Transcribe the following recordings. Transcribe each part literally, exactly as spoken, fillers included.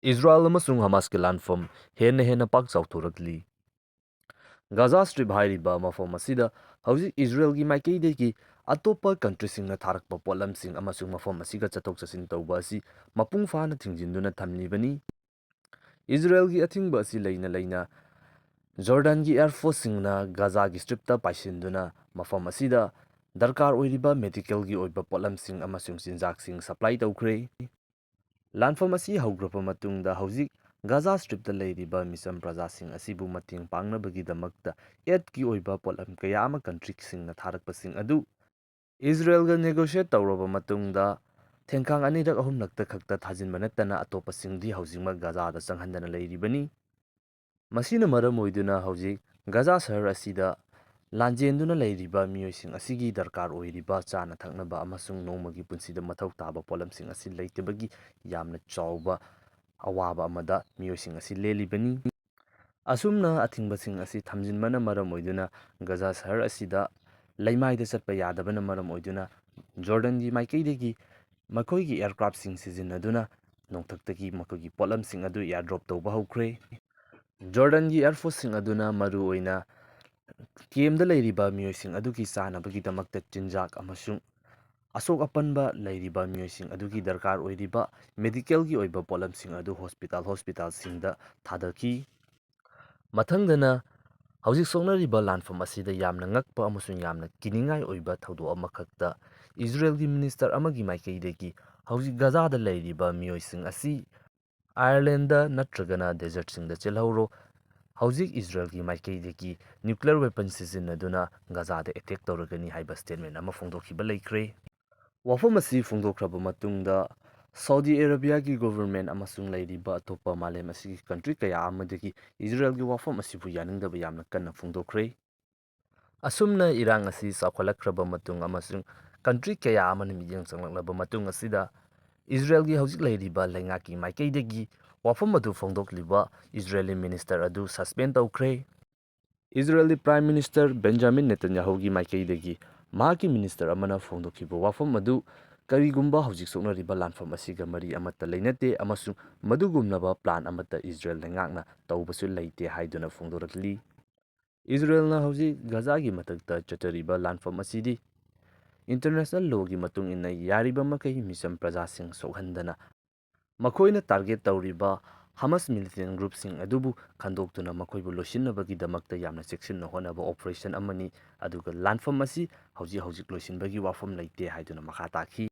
ꯏꯖꯔꯥꯌꯦꯜ ꯑꯃꯁꯨꯡ ꯍꯃꯥꯁꯀꯤ ꯂꯥꯟꯐꯝ ꯍꯦꯟꯅ ꯍꯦꯟꯅ ꯄꯥꯛ ꯆꯥꯎꯊꯣꯔꯛꯂꯤ꯫ ꯒꯥꯖꯥ ꯁ꯭ꯇ꯭ꯔꯤꯞ ꯍꯥꯏꯔꯤꯕ ꯃꯐꯝ ꯑꯁꯤꯗ ꯍꯧꯖꯤꯛ ꯏꯖꯔꯥꯌꯦꯜꯒꯤ ꯃꯥꯏꯀꯩꯗꯒꯤ ꯑꯇꯣꯞꯄ ꯀꯟꯇ꯭ꯔꯤꯁꯤꯡꯅ ꯊꯥꯔꯛꯄ ꯄꯣꯠꯂꯝꯁꯤꯡ ꯑꯃꯁꯨꯡ ꯃꯐꯝ ꯑꯁꯤꯒ ꯆꯠꯊꯣꯛ ꯆꯠꯁꯤꯟ ꯇꯧꯕ ꯑꯁꯤ ꯃꯄꯨꯡ ꯐꯥꯅ ꯊꯤꯡꯖꯤꯟꯗꯨꯅ ꯊꯝꯂꯤꯕꯅꯤ꯫ ꯏꯖꯔꯥꯌꯦꯜꯒꯤ ꯑꯊꯤꯡꯕ ꯑꯁꯤ ꯂꯩꯅ ꯂꯩꯅ ꯖꯣꯔꯗꯥꯟꯒꯤ ꯑꯦꯌꯔ ꯐꯣꯔꯁꯁꯤꯡꯅ ꯒꯥꯖꯥꯒꯤ ꯁ꯭ꯇ꯭ꯔꯤꯞꯇ ꯄꯥꯏꯁꯤꯟꯗꯨꯅ ꯃꯐꯝ ꯑꯁꯤꯗ ꯗꯔꯀꯥꯔ ꯑꯣꯏꯔꯤꯕ ꯃꯦꯗꯤꯀꯦꯜꯒꯤ ꯑꯣꯏꯕ ꯄꯣꯠꯂꯝꯁꯤꯡ ꯑꯃꯁꯨꯡ ꯆꯤꯟꯖꯥꯛꯁꯤꯡ ꯁꯄ꯭ꯂꯥꯏ ꯇꯧꯈ꯭ꯔꯦ꯫ ꯂꯥꯟꯐꯝ ꯑꯁꯤ ꯍꯧꯈ꯭ꯔꯕ ꯃꯇꯨꯡꯗ ꯍꯧꯖꯤꯛ ꯒꯥꯖꯥ ꯁ꯭ꯇ꯭ꯔꯤꯞꯇ ꯂꯩꯔꯤꯕ ꯃꯤꯆꯝ ꯄ꯭ꯔꯖꯥꯁꯤꯡ ꯑꯁꯤꯕꯨ ꯃꯇꯦꯡ ꯄꯥꯡꯅꯕꯒꯤꯗꯃꯛꯇ ꯑꯦꯗꯀꯤ ꯑꯣꯏꯕ ꯄꯣꯠꯂꯝ ꯀꯌꯥ ꯑꯃ ꯀꯟꯇ꯭ꯔꯤꯁꯤꯡꯅ ꯊꯥꯔꯛꯄꯁꯤꯡ ꯑꯗꯨ ꯏꯖꯔꯥꯌꯦꯜꯒ ꯅꯦꯒꯣꯁꯤꯌꯦꯠ ꯇꯧꯔꯕ ꯃꯇꯨꯡꯗ ꯊꯦꯡꯈꯥꯡ ꯑꯅꯤꯔꯛ ꯑꯍꯨꯝꯂꯛꯇ ꯈꯛꯇ ꯊꯥꯖꯤꯟꯕ ꯅꯠꯇꯅ ꯑꯇꯣꯞꯄꯁꯤꯡꯗꯤ ꯍꯧꯖꯤꯛꯃꯛ ꯒꯥꯖꯥꯗ ꯆꯪꯍꯟꯗꯅ ꯂꯩꯔꯤꯕꯅꯤ꯫ ꯃꯁꯤꯅ ꯃꯔꯝ ꯑꯣꯏꯗꯨꯅ ꯍꯧꯖꯤꯛ ꯒꯥꯖꯥ ꯁꯍꯔ ꯑꯁꯤꯗ ꯂꯥꯟꯖꯦꯟꯗꯨꯅ ꯂꯩꯔꯤꯕ ꯃꯤꯑꯣꯏꯁꯤꯡ ꯑꯁꯤꯒꯤ ꯗꯔꯀꯥꯔ ꯑꯣꯏꯔꯤꯕ ꯆꯥꯅ ꯊꯛꯅꯕ ꯑꯃꯁꯨꯡ ꯅꯣꯡꯃꯒꯤ ꯄꯨꯟꯁꯤꯗ ꯃꯊꯧ ꯇꯥꯕ ꯄꯣꯠꯂꯝꯁꯤꯡ ꯑꯁꯤ ꯂꯩꯇꯕꯒꯤ ꯌꯥꯝꯅ ꯆꯥꯎꯕ ꯑꯋꯥꯕ ꯑꯃꯗ ꯃꯤꯑꯣꯏꯁꯤꯡ ꯑꯁꯤ ꯂꯦꯜꯂꯤꯕꯅꯤ꯫ ꯑꯁꯨꯝꯅ ꯑꯊꯤꯡꯕꯁꯤꯡ ꯑꯁꯤ ꯊꯝꯖꯤꯟꯕꯅ ꯃꯔꯝ ꯑꯣꯏꯗꯨꯅ ꯒꯥꯖꯥ ꯁꯍꯔ ꯑꯁꯤꯗ ꯂꯩꯃꯥꯏꯗ ꯆꯠꯄ ꯌꯥꯗꯕꯅ ꯃꯔꯝ ꯑꯣꯏꯗꯨꯅ ꯖꯣꯔꯗꯟꯒꯤ ꯃꯥꯏꯀꯩꯗꯒꯤ ꯃꯈꯣꯏꯒꯤ ꯑꯦꯌꯔꯀ꯭ꯔꯥꯐꯁꯤꯡ ꯁꯤꯖꯤꯟꯅꯗꯨꯅ ꯅꯣꯡꯊꯛꯇꯒꯤ ꯃꯈꯣꯏꯒꯤ ꯄꯣꯠꯂꯝꯁꯤꯡ ꯑꯗꯨ ꯑꯦꯌꯔꯗ꯭ꯔꯣꯞ ꯇꯧꯕ ꯍꯧꯈ꯭ꯔꯦ꯫ ꯖꯣꯔꯗꯟꯒꯤ ꯑꯦꯌꯔ ꯐꯣꯔꯁꯁꯤꯡ ꯑꯗꯨꯅ ꯃꯔꯨꯑꯣꯏꯅ ꯀꯦꯝꯗ ꯂꯩꯔꯤꯕ ꯃꯤꯑꯣꯏꯁꯤꯡ ꯑꯗꯨꯒꯤ ꯆꯥꯅꯕꯒꯤꯗꯃꯛꯇ ꯆꯤꯟꯖꯥꯛ ꯑꯃꯁꯨꯡ ꯑꯁꯣꯛ ꯑꯄꯟꯕ ꯂꯩꯔꯤꯕ ꯃꯤꯑꯣꯏꯁꯤꯡ ꯑꯗꯨꯒꯤ ꯗꯔꯀꯥꯔ ꯑꯣꯏꯔꯤꯕ ꯃꯦꯗꯤꯀꯦꯜꯒꯤ ꯑꯣꯏꯕ ꯄꯣꯠꯂꯝꯁꯤꯡ ꯑꯗꯨ ꯍꯣꯁꯄꯤꯇꯥꯜ ꯍꯣꯁꯄꯤꯇꯥꯜꯁꯤꯡꯗ ꯊꯥꯗꯈꯤ꯫ ꯃꯊꯪꯗꯅ ꯍꯧꯖꯤꯛ ꯁꯣꯛꯅꯔꯤꯕ ꯂꯥꯟꯐꯝ ꯑꯁꯤꯗ ꯌꯥꯝꯅ ꯉꯛꯄ ꯑꯃꯁꯨꯡ ꯌꯥꯝꯅ ꯀꯤꯅꯤꯡꯉꯥꯏ ꯑꯣꯏꯕ ꯊꯧꯗꯣꯛ ꯑꯃꯈꯛꯇ ꯏꯖꯔꯦꯜꯒꯤ ꯃꯤꯅꯤꯁꯇꯔ ꯑꯃꯒꯤ ꯃꯥꯏꯀꯩꯗꯒꯤ ꯍꯧꯖꯤꯛ ꯒꯖꯥꯗ ꯂꯩꯔꯤꯕ ꯃꯤꯑꯣꯏꯁꯤꯡ ꯑꯁꯤ ꯑꯥꯌꯔꯂꯦꯟꯗ ꯅꯠꯇ꯭ꯔꯒꯅ ꯗꯦꯖꯔꯠꯁꯤꯡꯗ ꯆꯦꯜꯍꯧꯔꯣ, ꯍꯧꯖꯤꯛ ꯏꯖꯔꯦꯜꯒꯤ ꯃꯥꯏꯀꯩꯗꯒꯤ ꯅ꯭ꯌꯨꯀ꯭ꯂꯤꯌꯔ ꯋꯦꯄꯟ ꯁꯤꯖꯤꯟꯅꯗꯨꯅ ꯒꯖꯥꯗ ꯑꯦꯇꯦꯛ ꯇꯧꯔꯒꯅꯤ ꯍꯥꯏꯕ ꯁ꯭ꯇꯦꯠꯃꯦꯟ ꯑꯃ ꯐꯣꯡꯗꯣꯛꯈꯤꯕ ꯂꯩꯈ꯭ꯔꯦ꯫ ꯋꯥꯐꯝ ꯑꯁꯤ ꯐꯣꯡꯗꯣꯛꯈ꯭ꯔꯕ ꯃꯇꯨꯡꯗ ꯁꯥꯎꯗꯤ ꯑꯦꯔꯥꯕꯤꯌꯥꯒꯤ ꯒꯣꯚꯔꯟꯃꯦꯟꯠ ꯑꯃꯁꯨꯡ ꯂꯩꯔꯤꯕ ꯑꯇꯣꯞꯄ ꯃꯥꯂꯦꯝ ꯑꯁꯤꯒꯤ ꯀꯟꯇ꯭ꯔꯤ ꯀꯌꯥ ꯑꯃꯗꯒꯤ ꯏꯖꯔꯦꯜꯒꯤ ꯋꯥꯐꯝ ꯑꯁꯤꯕꯨ ꯌꯥꯅꯤꯡꯗꯕ ꯌꯥꯝꯅ ꯀꯟꯅ ꯐꯣꯡꯗꯣꯛꯈ꯭ꯔꯦ꯫ ꯑꯁꯨꯝꯅ ꯏꯔꯥꯡ ꯑꯁꯤ ꯆꯥꯎꯈꯠꯂꯛꯈ꯭ꯔꯕ ꯃꯇꯨꯡ ꯑꯃꯁꯨꯡ ꯀꯟꯇ꯭ꯔꯤ ꯀꯌꯥ ꯑꯃꯅ ꯃꯤꯠꯌꯦꯡ ꯆꯪꯂꯛꯂꯕ ꯃꯇꯨꯡ ꯑꯁꯤꯗ ꯏꯖꯔꯦꯜꯒꯤ ꯍꯧꯖꯤꯛ ꯂꯩꯔꯤꯕ ꯂꯩꯉꯥꯛꯀꯤ ꯃꯥꯏꯀꯩꯗꯒꯤ ꯋꯥꯐꯝ ꯑꯗꯨ ꯐꯣꯡꯗꯣꯛꯂꯤꯕ ꯏꯖꯔꯦꯂꯤ ꯃꯤꯅꯤꯁꯇꯔ ꯑꯗꯨ ꯁꯁꯄꯦꯟ ꯇꯧꯈ꯭ꯔꯦ꯫ ꯏꯖꯔꯦꯜꯒꯤ ꯄ꯭ꯔꯥꯏꯝ ꯃꯤꯅꯤꯁꯇꯔ ꯕꯦꯟꯖꯥꯃꯤꯟ ꯅꯦꯇꯟꯌꯥꯍꯨꯒꯤ ꯃꯥꯏꯀꯩꯗꯒꯤ ꯃꯍꯥꯛꯀꯤ ꯃꯤꯅꯤꯁꯇꯔ ꯑꯃꯅ ꯐꯣꯡꯗꯣꯛꯈꯤꯕ ꯋꯥꯐꯝ ꯑꯗꯨ ꯀꯔꯤꯒꯨꯝꯕ ꯍꯧꯖꯤꯛ ꯁꯣꯛꯅꯔꯤꯕ ꯂꯥꯟꯐꯝ ꯑꯁꯤꯒ ꯃꯔꯤ ꯑꯃꯠꯇ ꯂꯩꯅꯗꯦ ꯑꯃꯁꯨꯡ ꯃꯗꯨꯒꯨꯝꯂꯕ plan ꯑꯃꯠꯇ ꯏꯖꯔꯦꯜ ꯂꯩꯉꯥꯛꯅ ꯇꯧꯕꯁꯨ ꯂꯩꯇꯦ ꯍꯥꯏꯗꯨꯅ ꯐꯣꯡꯗꯣꯔꯛꯂꯤ꯫ ꯏꯖꯔꯦꯜꯅ ꯍꯧꯖꯤꯛ ꯒꯖꯥꯒꯤ ꯃꯊꯛꯇ ꯆꯠꯊꯔꯤꯕ ꯂꯥꯟꯐꯝ ꯑꯁꯤꯗꯤ international lawꯒꯤ ꯃꯇꯨꯡ ꯏꯟꯅ ꯌꯥꯔꯤꯕ ꯃꯈꯩ ꯃꯤꯆꯝ ꯄ꯭ꯔꯖꯥꯁꯤꯡ ꯁꯣꯛꯍꯟꯗꯅ ꯃꯈꯣꯏꯅ target ꯇꯧꯔꯤꯕ ꯍꯃꯁ militant groupꯁꯤꯡ ꯑꯗꯨꯕꯨ ꯈꯟꯗꯣꯛꯇꯨꯅ ꯃꯈꯣꯏꯕꯨ ꯂꯣꯏꯁꯤꯟꯅꯕꯒꯤꯗꯃꯛꯇ ꯌꯥꯝꯅ ꯆꯦꯛꯁꯤꯟꯅ ꯍꯣꯠꯅꯕ operation ꯑꯃꯅꯤ, ꯑꯗꯨꯒ ꯂꯥꯟꯐꯝ ꯑꯁꯤ ꯍꯧꯖꯤꯛ ꯍꯧꯖꯤꯛ ꯂꯣꯏꯁꯤꯟꯕꯒꯤ ꯋꯥꯐꯝ ꯂꯩꯇꯦ ꯍꯥꯏꯗꯨꯅ ꯃꯈꯥ ꯇꯥꯈꯤ꯫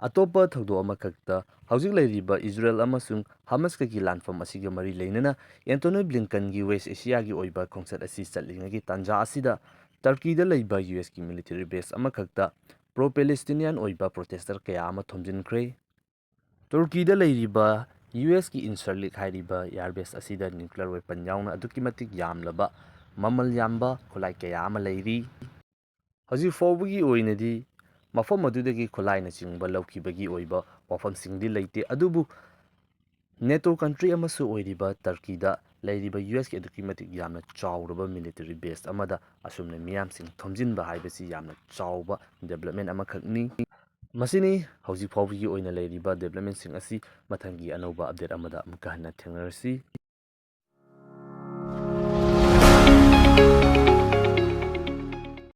ꯑꯇꯣꯞꯄ ꯊꯧꯗꯣꯛ ꯑꯃꯈꯛꯇ, ꯍꯧꯖꯤꯛ ꯂꯩꯔꯤꯕ ꯏꯖꯔꯦꯜ ꯑꯃꯁꯨꯡ ꯍꯃꯁꯀꯒꯤ ꯂꯥꯟꯐꯝ ꯑꯁꯤꯒ ꯃꯔꯤ ꯂꯩꯅꯅ Antony Blinkenꯒꯤ West Asiaꯒꯤ ꯑꯣꯏꯕ ꯈꯣꯡꯆꯠ ꯑꯁꯤ ꯆꯠꯂꯤꯉꯩꯒꯤ ꯇꯥꯟꯖꯥ ꯑꯁꯤꯗ ꯇꯔꯀꯤꯗ ꯂꯩꯕ USꯀꯤ military base ꯑꯃꯈꯛꯇ pro-Palestinian ꯑꯣꯏꯕ protester ꯀꯌꯥ ꯑꯃ ꯊꯣꯝꯖꯤꯟꯈ꯭ꯔꯦ꯫ ꯇꯨꯔꯀꯤꯗ ꯂꯩꯔꯤꯕ USꯀꯤ Incirlik ꯍꯥꯏꯔꯤꯕ air base ꯑꯁꯤꯗ nuclear weapon ꯌꯥꯎꯅ ꯑꯗꯨꯛꯀꯤ ꯃꯇꯤꯛ ꯌꯥꯝꯂꯕ ꯃꯃꯜ ꯌꯥꯝꯕ ꯈꯨꯠꯂꯥꯏ ꯀꯌꯥ ꯑꯃ ꯂꯩꯔꯤ꯫ ꯍꯧꯖꯤꯛ ꯐꯥꯎꯕꯒꯤ ꯑꯣꯏꯅꯗꯤ ꯃꯐꯝ ꯑꯗꯨꯗꯒꯤ ꯈꯨꯠꯂꯥꯏꯅꯆꯤꯡꯕ ꯂꯧꯈꯤꯕꯒꯤ ꯑꯣꯏꯕ ꯋꯥꯐꯝꯁꯤꯡꯗꯤ ꯂꯩꯇꯦ, ꯑꯗꯨꯕꯨ NATO country ꯑꯃꯁꯨ ꯑꯣꯏꯔꯤꯕ ꯇꯔꯀꯤꯗ ꯂꯩꯔꯤꯕ USꯀꯤ ꯑꯗꯨꯛꯀꯤ ꯃꯇꯤꯛ ꯌꯥꯝꯅ ꯆꯥꯎꯔꯕ military base ꯑꯃꯗ ꯑꯁꯨꯝꯅ ꯃꯤꯌꯥꯝꯁꯤꯡ ꯊꯣꯝꯖꯤꯟꯕ ꯍꯥꯏꯕꯁꯤ ꯌꯥꯝꯅ ꯆꯥꯎꯕ development ꯑꯃꯈꯛꯅꯤ꯫ ꯃꯁꯤꯅꯤ ꯍꯧꯖꯤꯛ ꯐꯥꯎꯕꯒꯤ ꯑꯣꯏꯅ ꯂꯩꯔꯤꯕ developmentꯁꯤꯡ ꯑꯁꯤ꯫ ꯃꯊꯪꯒꯤ ꯑꯅꯧꯕ update ꯑꯃꯗ ꯑꯃꯨꯛꯀ ꯍꯟꯅ ꯊꯦꯡꯅꯔꯁꯤ꯫